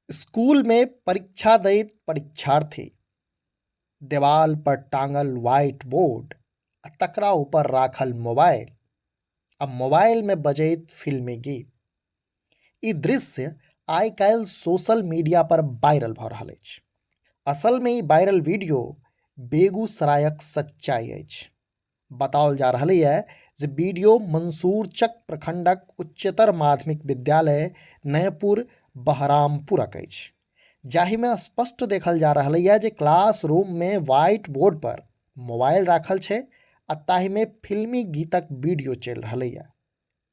School में परीक्षा दैत परीक्षार्थी, देवाल पर टांगल व्हाइट बोर्ड आ तकरा ऊपर राखल मोबाइल आ मोबाइल में बजैत फिल्मी गीत। ई दृश्य आइ काल्हि सोशल मीडिया पर वायरल भऽ रहल अछि। असल में ई वायरल वीडियो बेगूसरायक सच्चाई अछि। बताओल जा रहल यऽ जे वीडियो मंसूरचक प्रखंडक उच्चतर माध्यमिक विद्यालय नयपुर बहरामपुरक अछि, जाहिमे स्पष्ट देखल जा रहल यऽ जे क्लासरूममे व्हाइट बोर्ड पर मोबाइल राखल छै आ ताहिमे फिल्मी गीतक वीडियो चलि रहल यऽ,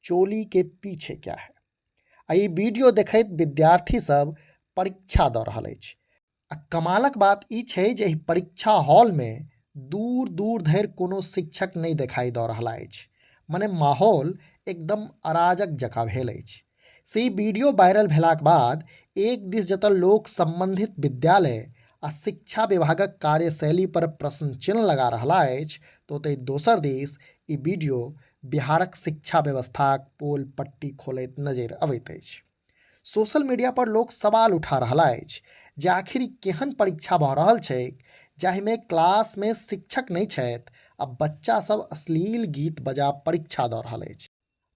चोली के पीछे क्या है। आ ई वीडियो देखैत विद्यार्थी सब परीक्षा दऽ रहल अछि। आ कमालक बात ई छै जे एहि परीक्षा हॉलमे दूर दूर धरि कोनो शिक्षक नहि देखाइ दऽ रहला अछि, मने माहौल एकदम अराजक जकाँ भेल अछि। से ई वीडियो वायरल भेलाक बाद एक दिस जतऽ लोक संबंधित विद्यालय आ शिक्षा विभागक कार्यशैली पर प्रश्न चिन्ह लगा रहला अछि तऽ ओतहि दोसर दिस ई वीडियो बिहारक शिक्षा व्यवस्थाक पोल पट्टी खोलैत नजरि अबैत अछि। सोशल मीडिया पर लोक सवाल उठा रहला अछि जे आखिर ई केहन परीक्षा भऽ रहल छैक जाहिमे क्लासमे शिक्षक नहि छथि आ बच्चा सब अश्लील गीत बजा परीक्षा दऽ रहल अछि।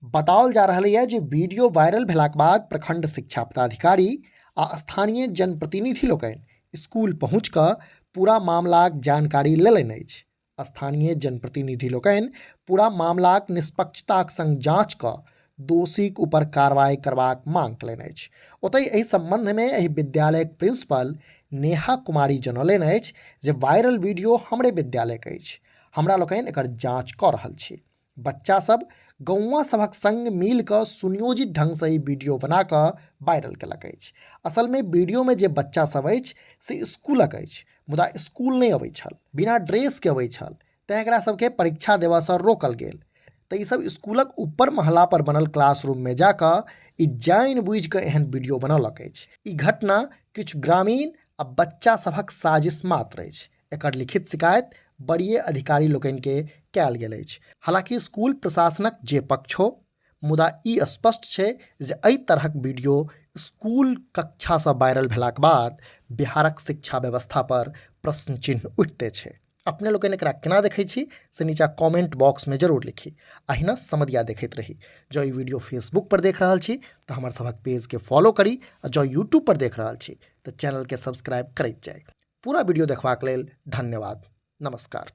बताओल जा रहल यऽ जे वीडियो वायरल भेलाक बाद प्रखंड शिक्षा पदाधिकारी आ स्थानीय जनप्रतिनिधि लोकनि स्कूल पहुँच कऽ पूरा मामलाक जानकारी लेलनि अछि। स्थानीय जनप्रतिनिधि लोकनि पूरा मामलाक निष्पक्षताक संग जांच कऽ दोषीक ऊपर कार्रवाई करबाक मांग कयलनि अछि। ओतहि एहि संबंधमे एहि विद्यालयक प्रिंसिपल नेहा कुमारी जनौलनि अछि जे वायरल वीडियो हमरे विद्यालयक अछि, हमरा लोकनि एकर जांच कऽ रहल छी। बच्चा सब गौआं सभक संग मिल कऽ सुनियोजित ढंगसँ ई वीडियो बना कऽ वायरल केलक अछि। असलमे वीडियोमे जे बच्चा सब अछि से स्कूलक अछि, मुदा स्कूल नहि अबै छल, बिना ड्रेसके अबै छल, तेँ एकरा सबके परीक्षा देबऽसँ रोकल गेल। तऽ ई सब स्कूलक ऊपर महला पर बनल क्लासरूममे जा कऽ ई जानि बुझि कऽ एहन वीडियो बनौलक अछि। ई घटना किछु ग्रामीण आ बच्चा सभक साजिश मात्र अछि। एकर लिखित शिकायत वरीय अधिकारी लोकनिके कयल गेल अछि। हालांकि स्कूल प्रशासनक जे पक्ष हो, मुदा ई स्पष्ट छै जे एहि तरहक वीडियो स्कूल कक्षासँ वायरल भेलाक बाद बिहारक शिक्षा व्यवस्था पर प्रश्न चिन्ह उठिते छै। अपने लोकनि एकरा केना देखै छी से नीचा कमेंट बॉक्समे जरूर लिखी। अहिना समदिया देखैत रही। जँ ई वीडियो फेसबुक पर देख रहल छी तऽ हमर सभक पेजके फॉलो करी आ जँ यूट्यूब पर देख रहल छी तऽ चैनलके सब्सक्राइब करैत जाइ। पूरा वीडियो देखबाक लेल धन्यवाद। नमस्कार।